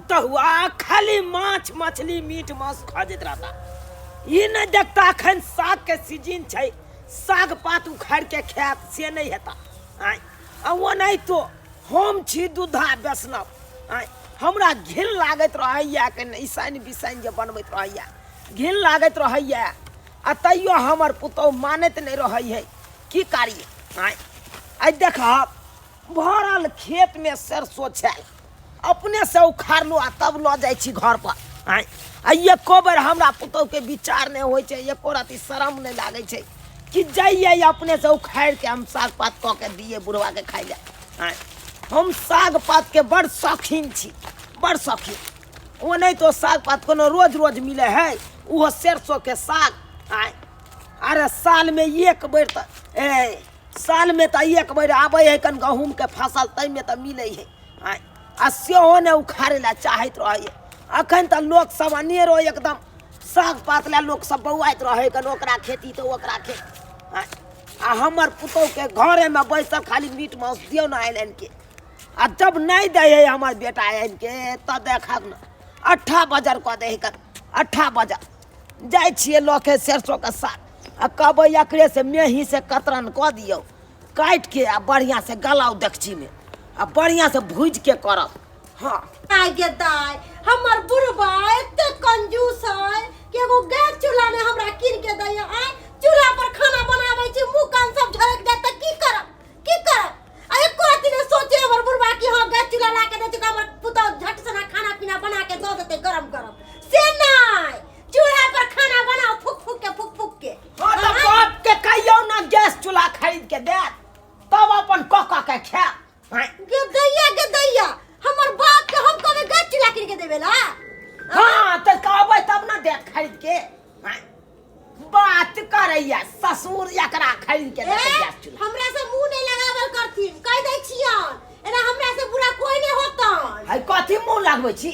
पुतहुआ खाली माछ मछली मीट मांस खजैत रहता। ई नहि देखता अखन साग के सीजन छै, साग पात उखाड़ के खायत से नहि हेता। आँय, आ ओनाहितो हम छी दूधा वैष्णव। आँय, हमरा घिन लागैत रहैया के ईसाइन बिसाइन जे बनबैत रहैया, घिन लागैत रहैया, आ तैयो हमर पुतहु मानैत नहि रहै है। की करियै? आँय, आइ देखब भरल खेतमे सरसो छल, अपने से उखाड़लहुँ आ तब लऽ जाइ छी घर पर। आँय, आ एको बेर हमरा पुतहुके विचार नहि होइ छै, एको रति शरम नहि लागै छै कि जइयै अपने से उखाड़ि के हम साग पात कऽ के दियै बुढ़वाके खाइ लए। आँय, हम साग पातके बड़ शौकीन छी, बड़ शौकीन। ओ नहि तो साग पात कोनो रोज रोज मिलै है, ओहो सरसोके साग। आँय, अरे सालमे एक बेर तऽ ए सालमे तऽ एक बेर आबै है कन गहूँमके फसल, ताहिमे तऽ मिलै है। आँय, आ सेहो नहि उखाड़ै लए चाहैत रहै। अखन तऽ लोक सब अनेरो एकदम साग पात लए लोक सब बौआइत रहै कन, ओकरा खेती तऽ ओकरा खेती। आँय, आ हमर पुतहुके घरेमे बैसल खाली मीट मांस दियौ ने आनि आनिके, आ जब नहि दै है हमर बेटा आनिके तऽ देखब ने अट्ठा बजर कऽ दै है कन, अट्ठा बजर। जाइ छियै लऽ के सरसोके साग आ कहबै एकरे से मेही से कतरन कऽ दियौ, काटि के आ बढ़िआँ से गलाउ डेकचीमे आ बढ़िआँ से भूजि के करब। हाँ। आइ गे दाइ, हमर बुढ़बा एते कंजूस है कि एगो गैस चूल्हा ने हमरा कीन के दैया। आइ चूल्हा पर खाना बनाबै छी, मुँह कान सब झरक जायत तऽ की करब, की करब? आ एको रत्ती ने सोचे हमर बुढ़बा कि हाँ गैस चूल्हा ला के दै छै तऽ हमर पुतहु झट सना खाना पीना बना के दऽ देतै गरम गरम। से नहि, चूल्हा पर खाना बनाओ फूक फूक के, फूक फूक के। हाँ तऽ बाप के कहियौ ना गैस चूल्हा खरीद के देत, तब अपन कऽ कऽ के खायब। हाँ। गे दैया, गे दैया, हमर बाप के हम कहबै गैस चूल्हा कीन के देबे ला? हाँ तऽ कहबै तब ना देत खरीद के। हाँ। बात करैया ससुर एकरा खरीद के देतै ए, गैस चूल्हा। हमरा से मुंह नहीं लगावल करथिन, कह दै छियन, एना हमरा से बुरा कोई नहीं होतन। है कथी मुंह लगबै छी,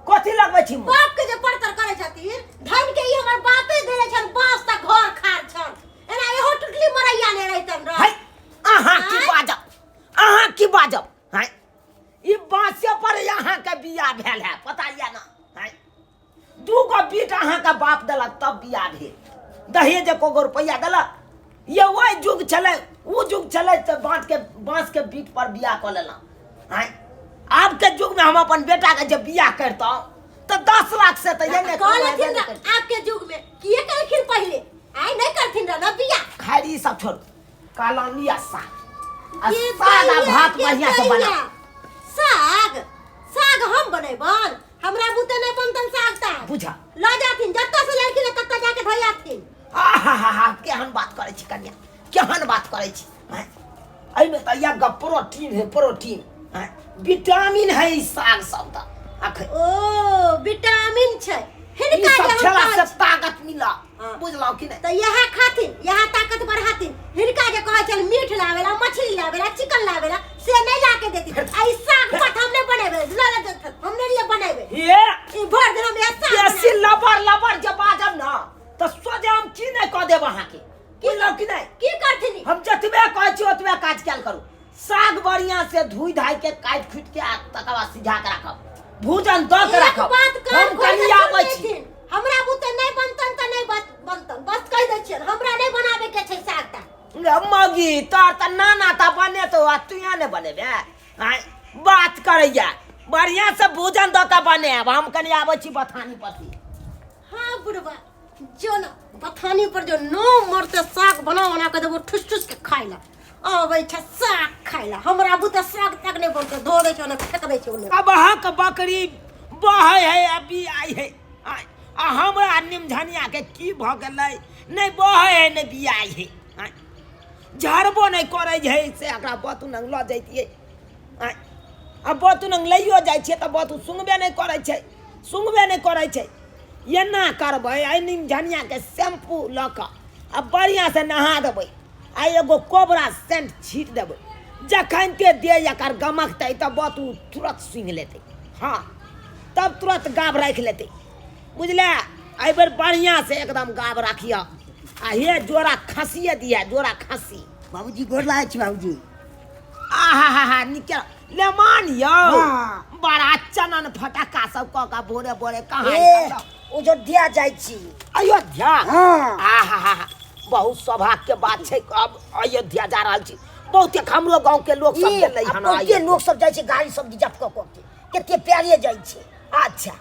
कथी लगबै छी मुंह? बाप के जे परतर करै छथिन, धन के ई हमर बापे देने छन, बांस तक घर खार छन, एना एहो टुटली मरैया नहीं रहितन रह। है अहाँ की आँय? बाजब, अहाँ की बाजब? है ई बांसे पर अहाँ के बियाह भेल है, पता या ना? है दू गो बीट अहाँ के बाप देलक तब बियाह भेल, दहेज एको गो रुपैआ देलक? ये ओहि युग छलै, ओ युग छलै तऽ बाँस के बीट पर बियाह कऽ लेलहुँ। आँय, आबके युग में हम अपन बेटा के जे बियाह करितहुँ तऽ 10 लाख से तऽ ये नहि कहलथिन नहि ना, करितहुँ। आबके युग में किए कलखिन पहिले? आइ नहि करथिन रह ना बियाह। खैर ई सब छोड़ू, कहलहुँ लिअ साग, आ के साग आ दैया, भात के बढ़िआँ से दैया। बनाउ। साग, साग हम बनेबन? हमरा बुते नहीं बनतन साग ताग। बुझा। ल जाथिन, जत्ता से लड़की ने तत्ता जाके धइयाथिन। आहाहाहा, केहन बात करै छी कन्या, केहन बात करै छी? हैं? एहिमे तऽ इएह गप प्रोटीन है, प्रोटीन, हैं? विटामिन है ई साग सब तऽ अखन। ओ विटामिन छै। ई हिनका सब जे हम खेला कहै से छी। ताकत मिला, हाँ। बुझलहुँ कि नहि? तऽ इएह खाथिन, इएह ताकत बढ़ाथिन। हिनका जे कहै छनि मीट लावेला, मछली लावेला, चिकन लावेला, से नहि ला के देथिन। आ ई साग पात हम नहि बनेबै, ल ल देथिन, हम नहि लिए बनेबै। हे ई भरि दिन हम इएह साग बेसी बनेबै। लबर लबर जे बाजब ना तऽ सोझे हम की नहि कऽ देब अहाँके, बुझलहुँ कि नहि? की करथिन? हम जतबे कहै छी ओतबे काज कयल करू। साग बढ़िया से धोइ धाइ के काटि खुटि के आ तकर बाद सिझा के राखब, भूजन दऽ के एक राखब। बात कान हम खोल के कनि सुन आबै छी। लेथिन। हमरा बुते नहि बनतन तऽ नहि बनतन, बस कहि दै छियनि, हमरा नहि बनाबे के छै साग ताग। गे मगी, तोहर तऽ नाना तऽ बनेतौ आ तू नहि बनेबे? आँय, बात करैया, बढ़िया से भूजन दऽ के बनायब। हम कनि आबै छी बथानी पर। हाँ बुढ़बा, जो न बथानी पर जो नो मरते साग बना बना के देबो, ठुस ठुस के खाइ ला आबै छै साग खाइ ला। हमरा बुते साग तक नहि बनतै, धो दै छै ओने, फेक दै छै ओने। अब अहाँके बकरी बहै है आ बियाइ है, आँय, आ हमरा निमझनिया के की भऽ गेलै, नहि बहै है नहि बियाइ है। आँय, झड़बो नहि करै है से एकरा बतू नंग लऽ जैतियै। आँय, आ बतू नंग लैयो जाइ छियै तऽ बतू सुनबे नहि करै छै, सुनबे नहि करै छै। एना करबै, एहि निमझनियाके शैम्पू लऽ कऽ आ बढ़िआँसँ नहा देबै आ एगो कोबरा सेंट छीट देबै, जखन ते देह एकर गमकतै तऽ बतू तुरत सूँघि लेतै। हाँ, तब तुरत गाभ राखि लेतै, बुझले? एहिबेर बढ़िआँसँ एकदम गाभ राखिह आ हे जोड़ा खसिए दिहे, जोड़ा खस्सी। बाबूजी गोर लागै छी बाबूजी। आहा हा हा, निके। लेमान यौ। हाँ। बड़ा चनन फटक्का सब कऽ कऽ भोरे भोरे कहाँ ए निकललहुँ? अयोध्या जाइ छी। अयोध्या? हाँ। आहा, बहुत सौभाग्य के बात छै, अब अयोध्या जा रहल छी। बहुते हमरो गांव के लोग सब ई, गेलै आ हन बहुते अयोध्या। लोग सब जाइ छै गाड़ी सब रिजर्व कऽ कऽ के, कते प्यारे जाइ छै। अच्छा,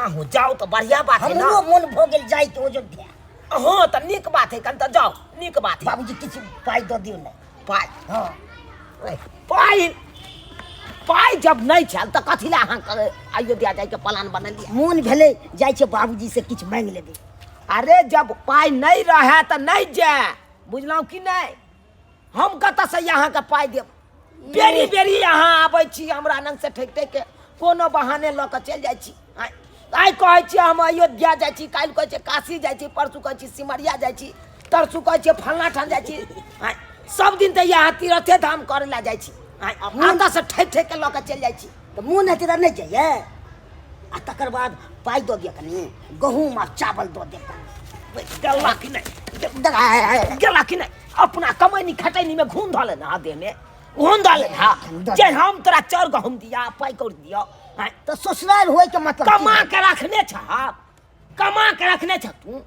अहूँ जाउ तऽ बढ़िया बात है ना। हमरो मोन भऽ गेल जाइके अयोध्या। हाँ तऽ नीक बात है, कनि तऽ जाउ, नीक बात है। बाबूजी किछु पाइ दऽ दियौ ने। पाइ? हाँ। पाइ, पाइ जब नहि छल तऽ कथी लए अहाँ अयोध्या जाइके प्लान बनेलियै? मोन भेलै जाइ छै बाबूजी से किछु मांगि लेबै। अरे जब पाइ नहि रहए तऽ नहि जाय, बुझलहुँ कि नहि? हम कतऽसँ अहाँके पाइ देब? बेरी बेरी अहाँ आबै छी हमरा लग से ठकि ठकि के कोनो बहाने लऽ कऽ चलि जाइ छी। आइ आइ कहै छी हम अयोध्या जाइ छी, काल्हि कहै छी काशी जाइ छी, परसू कहै छी सिमरिया जाइ छी, तरसू कहै छी फल्लाँ ठाम जाइ छी। आइ सब दिन तऽ यहाँ तीर्थे धाम करै लए जाइ छी। आइ एतऽसँ ठकि ठकि के लऽ कऽ चलि जाइ छी। तऽ मोन हेतै तऽ नहि जाइए। आ तकर बाद पाइ दऽ दिअ कनि, गहूँम आ चावल दऽ देब कनि। गेला कि नहि? गेला कि नहि? अपना कमैनी खटैनी में घून धऽ लेना देह में, घून धऽ लेना जे हम तोरा चाउर गहूँम दिया, पाइ कौड़ी दिया। आँय? तऽ ससुराल होय के मतलब की? कमा के रखने छह, कमा के रखने छह तू,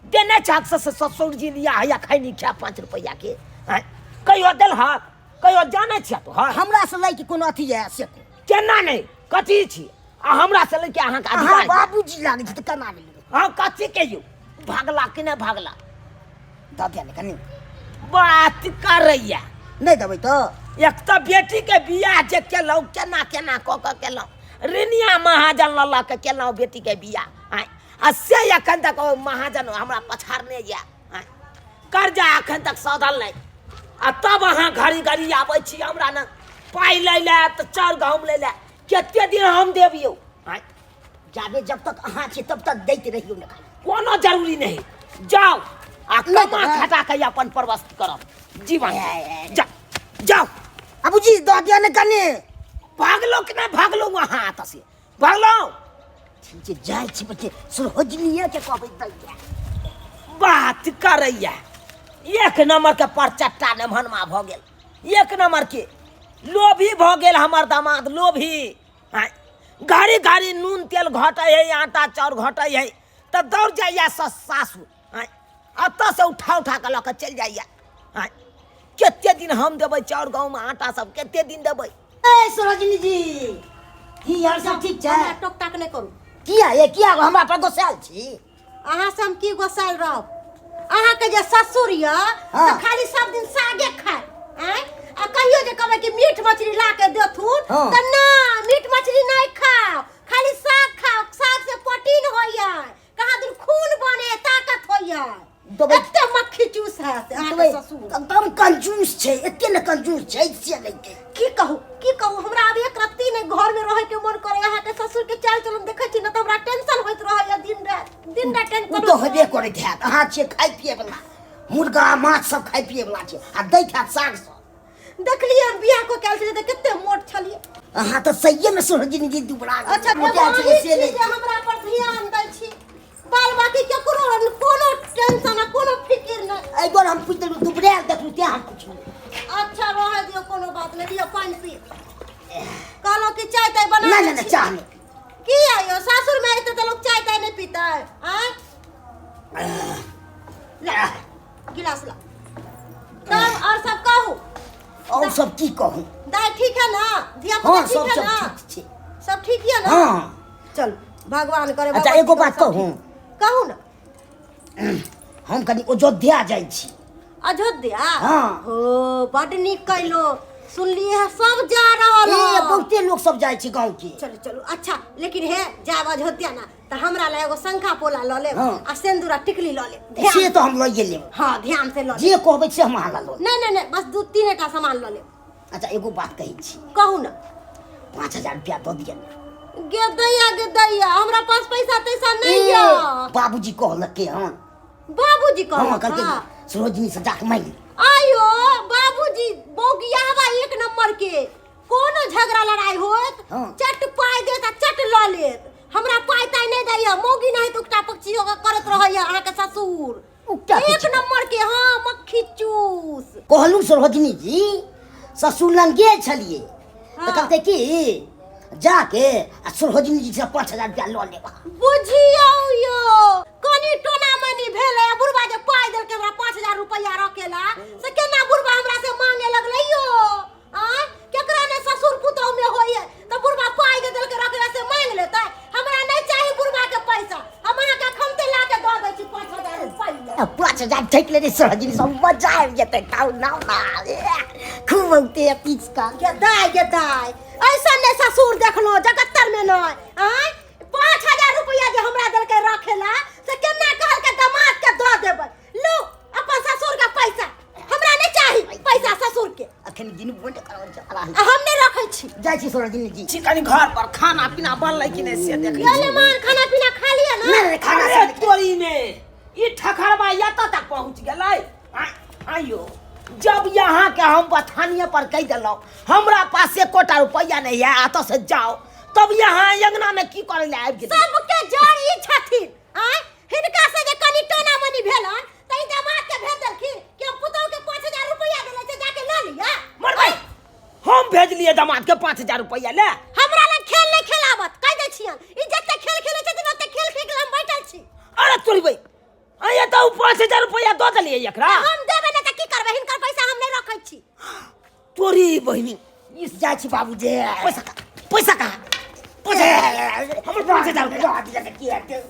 देने छह से ससुर जी लिया हैया खैनी खा 5 रुपैआ के। आँय? कहियो देलहक? कहियो जानै छियै तू? हँ। हमरा से लैके कोनो अथी यऽ से कहू। केना नहि, कथी छी आ हमरा से लैके अहाँके अहाँ अधिकार? बाबूजी लागै छै तऽ केना नहि लेबै? हँ, कथी के यौ भागला कि नहि भागला? दऽ दिअ ने कनि। बात करैया। नहि देबै तऽ? एक तऽ बेटी के बियाह जे केलहुँ केना केना कऽ कऽ केलहुँ, ऋणिया महाजन लऽ लऽ कऽ केलहुँ बेटी के बियाह। आँय, आ से एखन तक ओ महाजन हमरा पछाड़ने यऽ। आँय, कर्जा एखन तक सधल नहि, आ तब अहाँ घड़ी घड़ी आबै छी हमरा ने पाइ लै लए तऽ चाउर गहूँम लै लए। कते दिन हम देब यौ? आँय, जाबे जब तक अहाँ छी तब तक दैत रहियौ ने खाली। कोनो जरूरी नहीं, जाओ आ नहि कमा देबै। खटा के अपन प्रवस्थ करब जीवन। ए, ए, जा जाओ। बाबूजी दऽ दिअ ने कनि। भागलो कि नहि भागलो? अहाँ एतऽ से भागलो? ठीक छै, जाइ छी बच्चे सरोजनीए के कहबै दै दिअ। बात करैया एक नंबर के परचट्टा नेमहनमा भऽ गेल, एक नंबर के लोभी भऽ गेल हमर दामाद लोभी। आँय, घड़ी घड़ी नून तेल घटै है, आटा चाउर घटै है तऽ दौड़ जाइया सासु। आँय, एतऽ से उठा उठा कऽ लऽ कऽ चलि जाइया। आँय, कते दिन हम देबै चाउर गहूँम आटा सब, कते दिन देबै? ए सरोजनी जी, की हाल सब ठीक छै? हमरा टोक टाक नहि करू। किया ये, किया हमरा पर गोसायल छी? अहाँ से हम की गोसायल रहब? अहाँके जे ससुर यऽ हाँ। तऽ खाली सब दिन सागे खाय। आँय, आ कहियो जे कहबै कि मीट मछली ला के देथुन हाँ। तऽ ना, मीट मछली नहि खाओ, खाली साग खाओ, साग से प्रोटीन होइया, कहाँ दिन खून बने, ताकत होइया। देबै। एते मक्खी चूस है से अहाँके देबै। ससुर एकदम कंजूस छै, एते ने कंजूस छै से नहि के। की कहू, की कहू, हमरा आब एक रत्ती नहि घर में रहे के मन करे। अहाँके ससुर के चाल चलन देखै छी ने तऽ हमरा टेंशन होइत रहैया दिन राति, दिन राति टेंशन। ओ तऽ हेबे करैत हैत, अहाँ छियै खाइ पियै वला, मुर्गा माछ सब खाइ पियै वला छै आ दैत हैत साग सब। देखलियै हम बियाह कऽ के आयल छलियै तऽ कते मोट छलियै। अहाँ तऽ सहिए में सरोजनी जी दुबरा गेल। अच्छा, मोटायल एगो छलियै अहीं से छी नहि जे हमरा पर ध्यान दै छी, बाल बाकी केकरो कोनो टेंशन आ कोनो फिकिर नहि। एहि दुआरे हम पूछि देलहुँ, दुबरायल देखलहुँ तें हम पुछलहुँ। अच्छा रहऽ दियौ, कोनो बात नहि। लिअ पानि पी। कहलहुँ कि चाय ताय बना नहि दै नहि नहि, छी। चाह नहि। की आइयो सासुर में अयतै तऽ लोक चाय ताय नहि पीतै? आँय, ला गिलास ला। तब और सब कहू। और सब की कहू? दाय ठीक है ना? धिया पुता हाँ, ठीक सब है सब ना? ठीक छै। सब ठीक है ना? हाँ। चल भगवान करे। अच्छा, भगवान एगो के बात सब कहू? ठीक। कहू ना। हम कनि अयोध्या जाइ छी। अयोध्या? हाँ। हो, बड नीक कैलो। सुनलिए है सब जा रहल ए, है। बहुते लोग सब जाइ छै गाँव के। चलू चलू। अच्छा लेकिन हे जाब अयोध्या ना तऽ हमरा ला एगो शंखा पोला लऽ लेब हाँ। आ सिंदूर आ टिकली लऽ लेब। ध्यान से तऽ हम लइए लेब। हाँ, ध्यान से लऽ लेब। जे कहबै से हम अहाँ ला लऽ लेब। नहीं नहीं नहीं, बस 2-3 टा सामान लऽ लेब। अच्छा एगो बात कहै छी। कहू ना। 5000 रुपया दऽ दिअ ने। गे दैया, गे दैया, हमरा पास पैसा तैसा नहीं ए, या। बाबूजी कहलकै हन। बाबूजी कहलक? हाँ, कहलकै हाँ। सरोजनी से जाके मांगि ले। आयो बाबूजी बौगियावा एक नंबर के, कोनो झगड़ा लड़ाई होत हाँ। चट पाई देत आ चट लऽ लेत। हमरा पाई ताई नहीं दैया, मौगी नहीं तो उकटा पक्षी होकर करत रहैया अहाँके ससुर। उकटा एक पक्षी। नंबर के। हाँ, मक्खी चूस। कहलहुँ सरोजनी जी, ससुर लग गेल छलियै हाँ। तऽ कहलकै कि जाके आ सरोजिनी जी से 5000 रुपया लऽ लेब। बुझियौ यो, कनी टोना मनी भेलै आ बुढ़बा जे पाइ देलकै हमरा 5000 रुपैआ रखेला, से केना बुढ़बा हमरा से मांगे लगलै यो? आँय, केकरा ने ससुर पुतोह में होइए तऽ बुढ़बा पाइ जे देलकै रखेला से मांगि लेतै? हमरा नहि चाही बुढ़बा के पैसा, हम अहाँके अखनते ला के दऽ दै छी 5000 रुपैआ। 5000 ठकि लेने सरोजिनी सब, मजा आबि जेतै। खाउ नाउ ना, खूब औते पीस कऽ। गे दाय, गे दाय, ऐसा ने ससुर देखलो जगत्तर में नहीं। आँय, 5000 रुपया जे हमरा देलकै रखेला से केना कहलकै दमाद के दऽ देबै। लू अपन ससुर के पैसा, हमरा नहीं चाही पैसा ससुर के। अखन गिनबो नहि करब चला। आ हम नहीं रखै छी। जाइ छी सरोजिनी जी। छी कनी घर पर खाना पीना बनलै कि नहि से देखै ये ले मान, खाना पीना खा लिया ना? नहि नहि, खाना अरे तोरी में ई ठकरबा एतऽ तक पहुँच गेलै। आइयो जब यहाँ के हम बथानिए पर कहि देलहुँ हमरा पास एकोटा रुपैआ नहीं है, एतऽ से जाओ, तब यहाँ अंगना में की करै लए आबि गेलियै? सबके जड़ ई छथिन। आँय, हिनका से जे कनी टोना मनी भेलन त ई दामाद के भेज देलखिन कि हम पुतहु के 5000 रुपैआ देले छै, जाके लऽ लिअ। मरबै, हम भेजलियै दामाद के 5000 रुपैआ ले। हमरा लग खेल नहीं खेलाबत, कहि दै छियन, ई जते खेल खेलै छथिन ओते खेल खेल के हम बैठल छी। अरे तोरी भाई, आइए तऽ ओ 5000 रुपैआ दऽ देलियै एकरा। हम देबै ने तऽ की करबै? हिनकर पैसा हम नहीं रखै छी। तोरी बहिनी। ई जाइ छी बाबूजी। पैसा कहाँ? पैसा कहाँ? पैसा हमर 5000 रुपैआ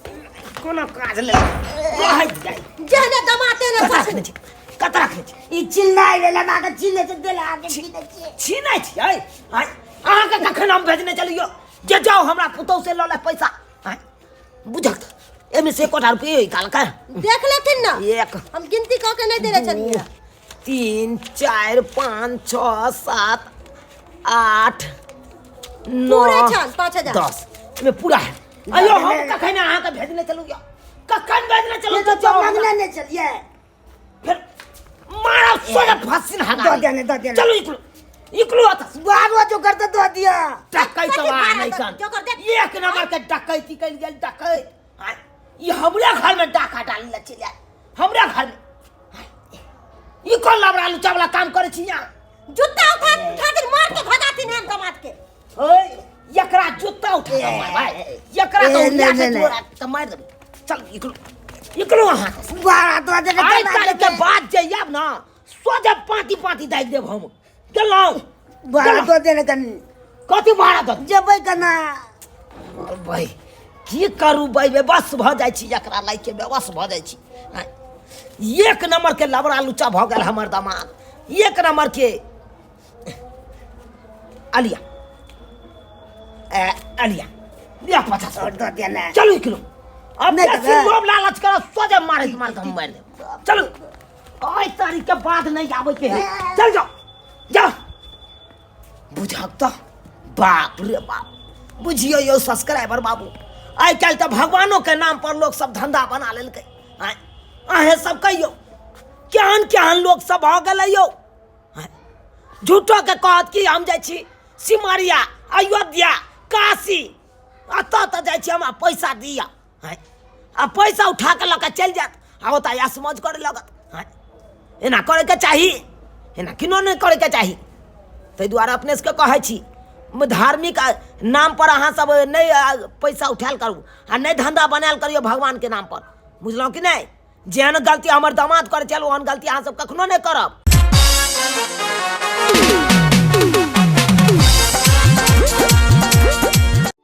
कोनो काज लेल रहैत जाइ। जेहने दमाते ने कतऽ ससुर। रखने छी? कतऽ रखने छी? ई चिल्लाइ भेल, हमरा के चिल्ले छै देला के छिनै छियै। छिनै छियै? आँय, अहाँके कखन हम भेजने चलियौ जे जाउ हमरा पुतहु से लऽ ले पैसा? आँय, बुझक तऽ एहिमे से एकोटा रुपैआ निकालकै? देख लेथिन ना। एक, हम गिनती कऽ के नहीं देने छलियै। 2, 3, 4, 5, 6, 7, 8, 9, पूरे छनि 5000। 10, एहिमे पूरा है। अयो हम कखन अहाँके भेजने चलू यौ? कखन भेजने चलू? तऽ जाउ मांगने नहि छलियै। फिर मारा सोना फसिन हगा। दऽ दिअ ने, दऽ दिअ ने। चलू इकलू, इकलू अतऽ। बारो जोकर तऽ दऽ दिअ। डकैत कथी बा भाड़ा नहीं दऽ- कन। जोकर देख। एक नंबर के डकैती कइल गेल डकैत। आँय, ई हमरे घर में डाका डाली ला चलि आयल हमरे घर में। आँय, ई कोन लबड़ा लुचा वाला काम करै छी यहाँ? जूता उठा उठा के मार के भगाथिन हम दमाद के। ओए, एकरा जूता उठा के मार भाई, एकरा तो ए, उठा नहीं, के नहीं, नहीं। जोड़ा के मार देबै। चल इकलू, इकलू अहाँ के। बारा दऽ देने आइ चला तारीख के जेतै। बाद जे आयब ना सोझे पाँति पाँति दागि देब हम। गेलहुँ? भाड़ा गेलहुँ। दऽ देने कनी। कथी भाड़ा दऽ? जेबै केना? भाई की करू भाई, बेबस भऽ जाइ छी एकरा लाइके, बेबस भऽ जाइ छी। आँय, एक नंबर के लबड़ा लुच्चा भऽ गेल हमर दामाद, एक नंबर के। अलिया ए, अलिया लिया 50 और दऽ दिअ ने। चलू 1 किलो अब नहि बेसी देबै। लोभ लालच करब सोझे मारे मार के हम मारि देब। चलू, आइ तारीख के बाद नहीं आबै के है। चल जाओ, जाओ। बुझक तऽ बाप रे बाप, बुझियौ यौ सब्सक्राइबर बाबू, आइ काल्हि तऽ भगवानो के नाम पर लोक सब धंधा बना लेलकै। आँय, अहें सब कहियौ केहन केहन लोक सब भऽ गेलै यौ। आँय, झूठो के कहत कि हम जाइ छी सिमरिया, अयोध्या, काशी, एतऽ तऽ जाइ छी, हमरा पैसा दिअ। आँय, आ पैसा उठा कऽ लऽ कऽ चलि जायत आ ओतऽ ऐश मौज करय लागत। आँय, एना करयके चाही? एना किनो नहि करयके चाही। ताहि दुआरे अपने सबके कहै छी, धार्मिक नाम पर अहाँ सब नहि पैसा उठायल करू आ नहि धंधा बनायल करियौ भगवानके नाम पर, बुझलहुँ कि नहि? जेहन गलती हमर दामाद करै छल ओहन गलती अहाँ सब कखनो नहि करब।